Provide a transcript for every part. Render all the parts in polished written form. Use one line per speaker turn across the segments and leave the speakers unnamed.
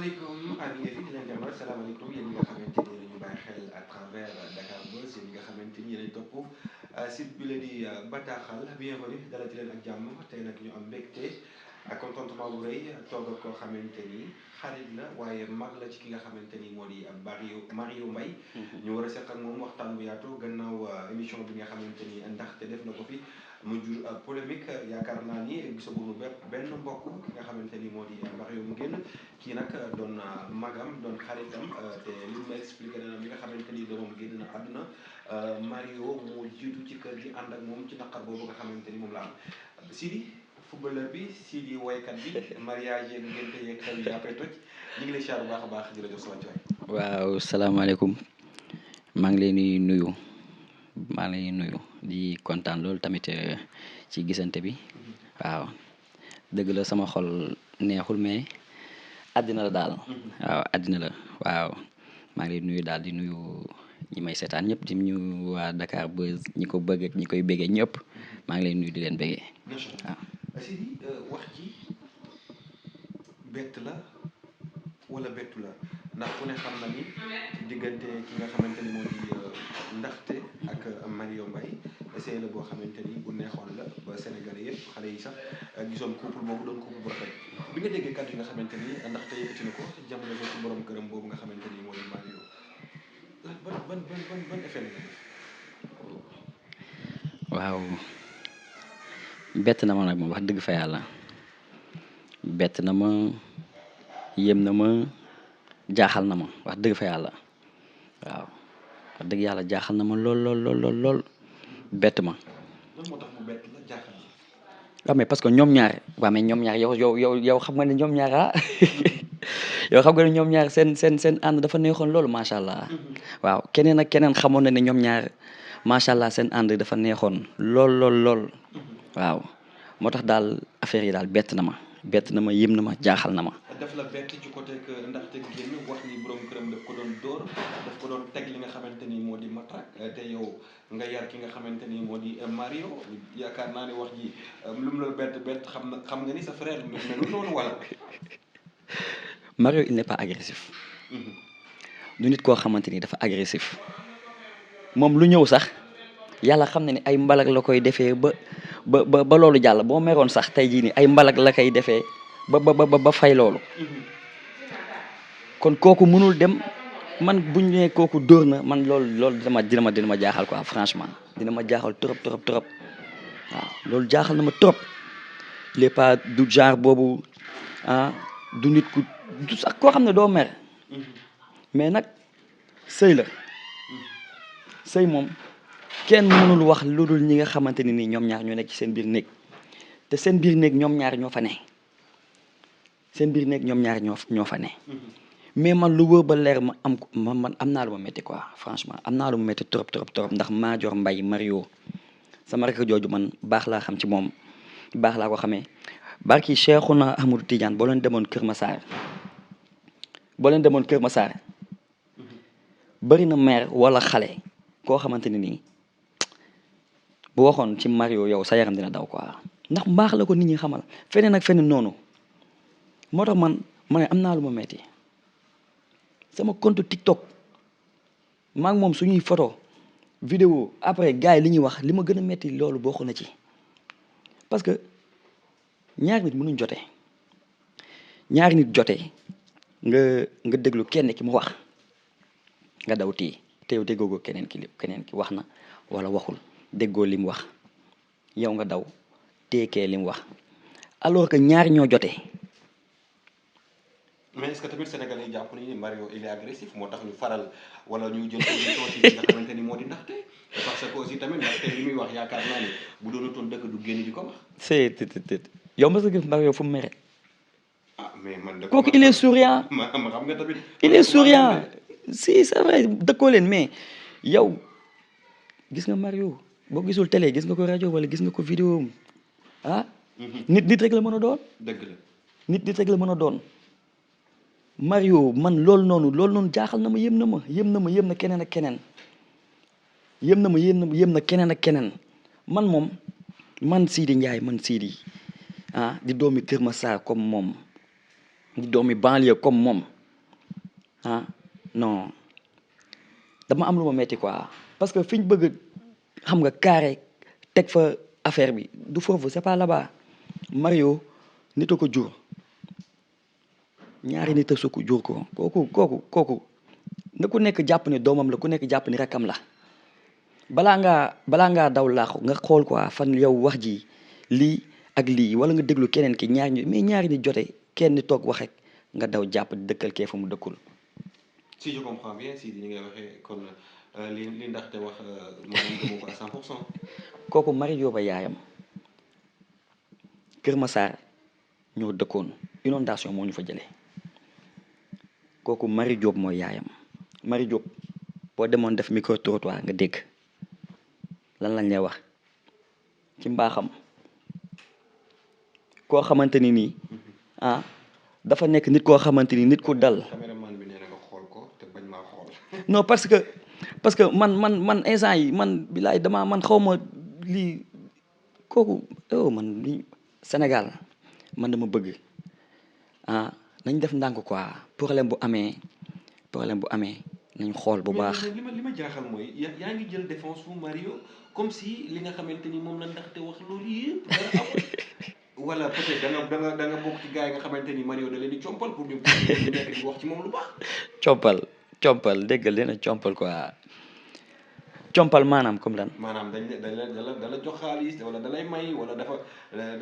salaamaaleykum amis yi di leen demal salaamaaleykum yéen ñi nga xamante ni yéen ñu bàyyi xel à travers Dakar Buzz yéen ñi nga xamante ni yéenay topp site bi la di bataaxal bienvenue dalati leen ak jàmm tey nag ñu am mbégte ak contentement bu rëy toog ak koo xamante ni xarit la waaye mag la ci ki nga xamante ni moo di Mario Mbaye ñu war a seq ak moom waxtaan bu yaatu gannaaw émission bi nga xamante ni ndaxte def na ko fi mu jur polémique yaakaar naa ni gisaguñu benn mbokk ki nga xamante ni moo di Mario mu génn kii nag doon magam doon xaritam te li ma expliqué na mi nga xamante ni doomam génn na àdduna Mario moo jiitu ci kër gi ànd ak moom ci naqar boobu nga xamante ni moom la am Sidi footballeur bi Sidi woykat bi mariage yeeg ngénte yeeg xew yi après toj ñu ngi lay siyaar bu baax a baax di la jox sa wàccuwaay.
waaw salaamaaleykum maa ngi leen di nuyu di kontaan loolu tamit ci gisante bi waaw dëgg la sama xol neexul mais àddina la daal waaw àddina la waaw maa ngi leen nuyu daal di nuyu ñi may seetaan ñëpp di ñu waa Dakar Buzz ñi ko bëgg ak ñi koy bëggee ñëpp maa ngi leen nuyu di leen bëggee waaw.
Sidi wax ji bett la wala bettu la ndax ku ne xam na ni diggante ki nga xamante ni moo di ndaxte ak Mario Mbaye essayé la boo xamante ni bu neexoon la ba Sénégalais yëpp xale yi sax gisoon couple boobu doon couple bu rafet bi nga déggee kàddu yi nga xamante ni ndaxte yëkkati na ko jamono ko ci borom këram boobu nga xamante ni moo di Mario ban effet la def.
waaw bett na ma nag moom wax dëgg fa yàlla bett na ma yéem na ma jaaxal na ma wax dëgg fa yàlla waaw wax dëgg yàlla jaaxal na ma lool bett ma.
lan moo tax mu bett la jaaxal la.
waaw mais parce que ñoom ñaar waaw mais ñoom ñaar yow xam nga ne ñoom ñaar yow xam nga ne ñoom ñaar seen ànd dafa neexoon loolu macha allah waaw keneen ak keneen xamoon na ne ñoom ñaar macha allah seen ànd dafa neexoon lool waaw moo tax daal affaire yi daal bett na ma yéem na ma jaaxal na ma.
daf la bett ci côté que ndaxte génn wax ni borom këram daf ko doon dóor daf ko doon teg li nga xamante ni moo di matraque te yow nga yar ki nga xamante ni moo di Mario yaakaar naa ne wax ji lu mu la bett xam nga ni sa frère melu noonu wala.
Mario il n'est pas agressif du nit koo xamante ni dafa agressif moom lu ñëw sax yàlla xam na ni ay mbalag la koy defee ba loolu jàll boo meroon sax tey jii nii ay mbalag la koy defee ba fay loolu kon kooku mënul dem man buñ ne kooku dóor na man loolu dina ma jaaxal quoi franchement dina ma jaaxal trop waaw loolu jaaxal na ma trop il est pas du genre boobu du nit ku du sax koo xam ne doo mer mais nag sëy la sëy moom kenn mënul wax lu dul ñi nga xamante ni nii ñoom ñaar ñoo nekk ci seen biir néeg te seen biir néeg ñoom ñaar ñoo fa ne ñoo fa ne mais man lu wóor ba leer man am naa lu ma métti quoi franchement am naa lu ma métti trop ndax Madior Mbaye Mario sama rek jooju man baax laa xam ci moom baax laa ko xamee barki Cheikhouna Ahmadou Tidiane boo leen demoon Kër Massar bëri na mère wala xale koo xamante ni nii bu waxoon ci Mario yow sa yaram dina daw quoi ndax mbaax la ko nit ñi xamal feneen ak feneen noonu moo tax ma ne am naa lu ma metti sama compte TikTok maa ngi moom suñuy photo vidéo après gars yi li ñuy wax li ma gën a metti loolu bokk na ci parce que ñaari nit mënuñ jote nga déglu kenn ki mu wax nga daw tii te yow déggoo ko keneen ki wax na wala waxul déggoo li mu wax yow nga daw teekee li mu wax alors que ñaari ñoo jotee.
mais est-ce que tamit Sénégalais yi jàpp nañu ni Mario il est agressif moo tax ñu faral wala ñu jël position ci nga xamante ni moo di ndaxte parce que aussi tamit ndaxte li muy wax yaakaar naa ne bu doonutoon dëgg du génn di ko wax.
yow mos a gis Mario fu mu mere.
mais man de
kooku il est souriant.
ma xam nga tamit.
il est souriant si c'est vrai dëkkoo leen mais yow gis nga Mario boo gisul télé gis nga ko rajo wala gis nga ko vidéo nit rek la mën a doon.
dëgg la
nit rek la mën a doon. Mario man loolu noonu jaaxal na ma yéem na keneen ak keneen yéem na keneen ak keneen man Sidi Ndiaye di doomi Kër Massar comme moom di doomi banlieue comme moom ah non dama am lu ma metti quoi parce que fi ñu bëgg xam nga carré teg fa affaire bi du foofu c'est pas là-bas Mario nit a ko jur ñaari nit a sukk jur ko kooku na ku nekk jàpp ni doomam la ku nekk jàpp ni rakkam la balaa ngaa daw laaxu nga xool quoi fan yow wax ji lii ak lii wala nga déglu keneen ki ñaari ni jote kenn toog wax rek nga daw jàpp di dëkkal kee fa mu dëkkul.
si je comprends bien si ni ngay waxee kon li ndaxte wax maanaam gëmoo ko à 100%.
kooku Mario ba yaayam Kër Massar ñoo dëkkoon inondation moo ñu fa jëlee kooku Marie Diop mooy yaayam Marie Diop boo demoon def micro trottoir nga dégg lan lañ lay wax ci mbaaxam koo xamante ni nii dafa nekk nit koo xamante ni nit ku dal.
caméraman bi nee na nga xool ko te bañ maa xool.
non parce que man instant yi man bilaay man xaw ma lii kooku man lii Sénégal man dama bëgg nañ def ndànk quoi problème bu amee nañ xool bu baax.
li ma jaaxal mooy yaa ngi jël défense fu Mario comme si li nga xamante ni moom la ndaxte wax loolu yëpp dara amul. wala peut-être da nga bokk ci gars yi nga xamante ni Mario da leen di compal pour ñu nekk di wax ci moom lu baax. compal
dégg leen a compal quoi compal maanaam comme lan.
maanaam da la jox xaalis wala da lay may wala da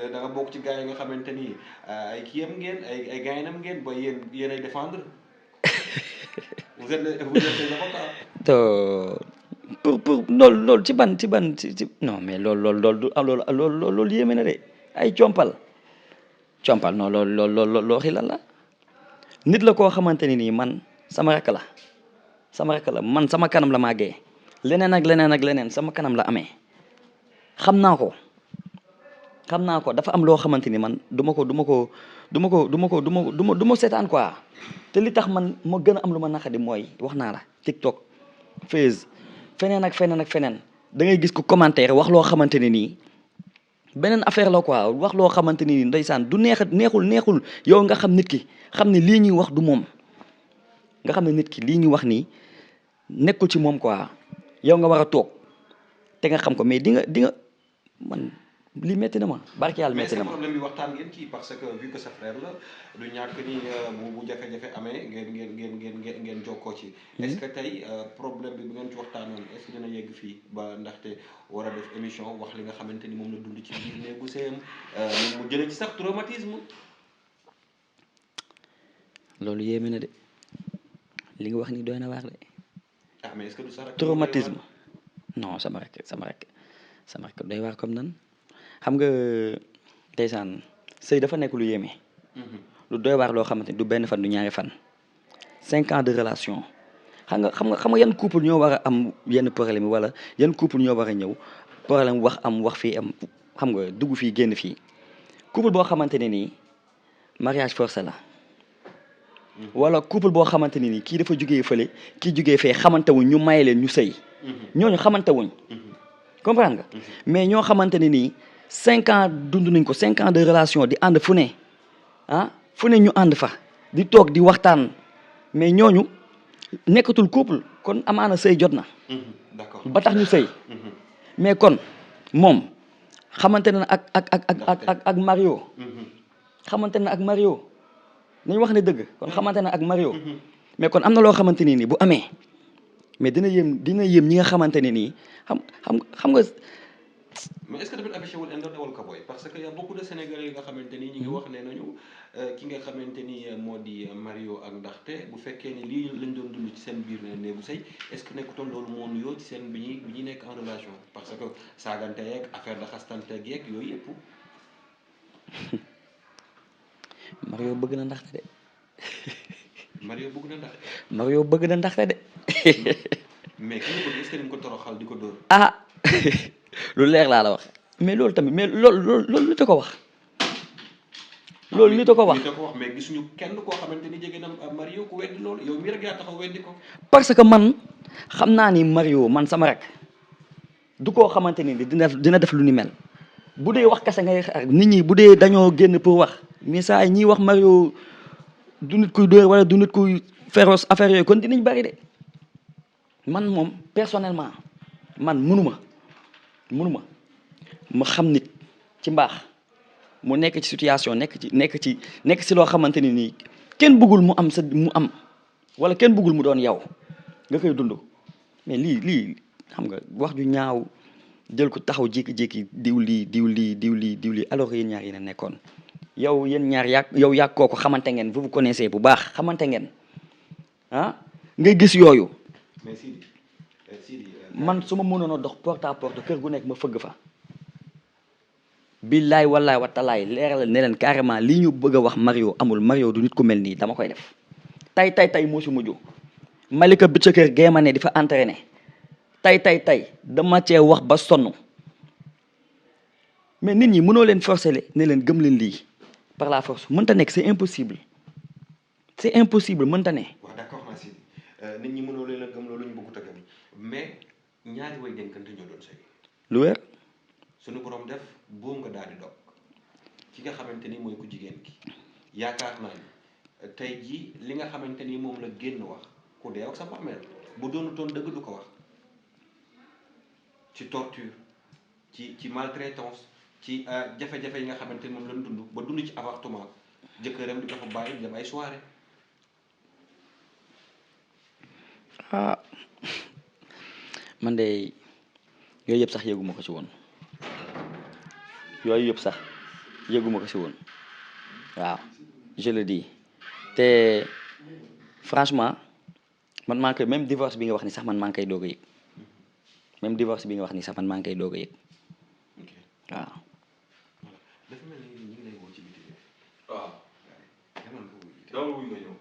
nga bokk ci gars yi nga xamante ni ay kiyam ngeen ay gaynam ngeen ba yéen ay défendre vous êtes des avocats.
pour loolu ci ban non mais loolu yéeme na de ay compal non loolu waxi lan la nit la koo xamante ni nii man sama rakk la man sama kanam la màggee leneen ak leneen sama kanam la amee xam naa ko dafa am loo xamante ni man du ma seetaan quoi te li tax man ma gën a am lu ma naqadi mooy wax naa la TikTok Face feneen ak feneen da ngay gis ko commentaire wax loo xamante ne nii beneen affaire la quoi wax loo xamante ni ndeysaan du neexul yow nga xam nit ki xam ne lii ñuy wax du moom nga xam ne nit ki lii ñuy wax nii nekkul ci moom quoi yow nga war a toog te nga xam ko mais di nga man lii métti na ma barke yàlla métti na ma.
mais problème bi waxtaan ngeen ci parce que vu que sa frère la du ñàkk ni bu jafe-jafe amee ngeen jokkoo ci. est-ce que tey problème bi bu ngeen ci waxtaanoon est-ce que dina yegg fii ba ndaxte war a def émission wax li nga xamante ni moom la dund ci biir néegu sëyam mu jëlee ci sax traumatisme.
loolu yéeme na de li nga wax ni doy na waar de.
mais est-ce que du sa rek
traumatisme non sama rek doy waar comme nan. xam nga ndeysaan sëy dafa nekk lu yéeme. lu doy waar loo xamante ni du benn fan du ñaari fan. 5 ans de relation xam nga yan couple ñoo war a am yenn problème wala yan couple ñoo war a ñëw problème wax fii am xam nga dugg fii génn fii couple boo xamante ne nii mariage forcé la. wala couple boo xamante ne nii kii dafa jugee fële kii jugee fee xamante wuñ ñu maye leen ñu sëy. ñooñu xamante wuñ. comprendre nga mais ñoo xamante ne nii 5 ans dund nañ ko 5 ans de relation di ànd fu ne ñu ànd fa di toog di waxtaan mais ñooñu nekkatul couple kon amaana sëy jot na.
d'accord
ba tax ñu sëy. mais kon moom xamante na ak Mario. xamante na ak Mario nañu wax ne dëgg kon xamante na ak Mario. mais kon am na loo xamante ni nii bu amee mais dina yéem ñi nga xamante ne nii xam nga.
mais est-ce que tamit affiché wul Endo wala Kaboy parce que y a beaucoup de Sénégalais yi nga xamante ni ñu ngi wax ne nañu ki nga xamante ni moo di Mario ak ndaxte bu fekkee ni lii lañ doon dund ci seen biir néegu sëy est-ce que nekkutoon loolu moo nuyoo ci seen bi ñuy nekk en relation parce que saagante yeeg affaire de xastante yeeg yooyu yëpp.
Mario bëgg na ndaxte de.
Mario bëgg na ndaxte.
Mario bëgg na ndaxte de.
mais ki nga bëgg est-ce que ni mu ko toroxal di ko dóor.
lu leer laa la wax mais loolu tamit mais loolu li ta ko wax. loolu li ta ko wax
mais gisuñu kenn koo xamante ni jege na Mario ku weddi loolu yow mii rek yaa taxaw weddi ko.
parce que man xam naa ni Mario man sama rek du koo xamante ni dina def lu ni mel bu dee wax kese ngay xaar nit ñi bu dee dañoo génn pour wax mais saa ñiy wax Mario du nit kuy dóor wala du nit kuy féroce affaire yooyu kon dinañ bari de man moom personnellement man munuma ma xam nit ci mbaax mu nekk ci situation nekk ci loo xamante ni nii kenn bëggul mu am wala kenn bëggul mu doon yow nga koy dund mais lii xam nga wax ju ñaaw jël ko taxaw jékki-jékki diw lii alors que yéen ñaar yéen a nekkoon yow yéen ñaar yàgg kooku xamante ngeen vous vous connaissez bu baax xamante ngeen ah ngay gis yooyu.
mais Sidi
man su ma mënoon a dox porte à porte kër gu nekk ma fëgg fa. billaay wallaay watalaay leeral ne leen carrément lii ñu bëgg a wax Mario amul Mario du nit ku mel nii dama koy def tey moo si mujj Malika bi ca kër géema ne di fa entraîné tey dama cee wax ba sonn mais nit ñi mënoo leen forcer ne leen gëm leen lii par la force mënta nekk c'est impossible mënta ne.
waaw d'accord naa Sidi nit ñi mënoo leen a gëm loolu ñu bëggut a gëm mais ñaari way denkante ñoo doon sëy
lu wér.
suñu borom def boobu nga daal di dog ki nga xamante ni mooy ku jigéen ki yaakaar naa ni tey jii li nga xamante ni moom la génn wax ku dee ak sa bàmmeel bu doonu toon dëgg du ko wax ci torture ci maltraitance ci jafe-jafe yi nga xamante ni moom lañ dund ba dund ci avortement jëkkëram di ko fa bàyyi dem ay soirée.
Man de yooyu yëpp sax yëguma ko ci woon waaw je le dis te franchement man maa ngi koy même divorce bi nga wax ni sax man maa ngi koy doog a yëg même divorce bi nga wax ni sax man maa ngi koy doog a yëg waaw.
dafa mel ni ñu ngi lay woo ci biti.
waaw.
demal nga wuyu.
dama wuyu nga ñëw.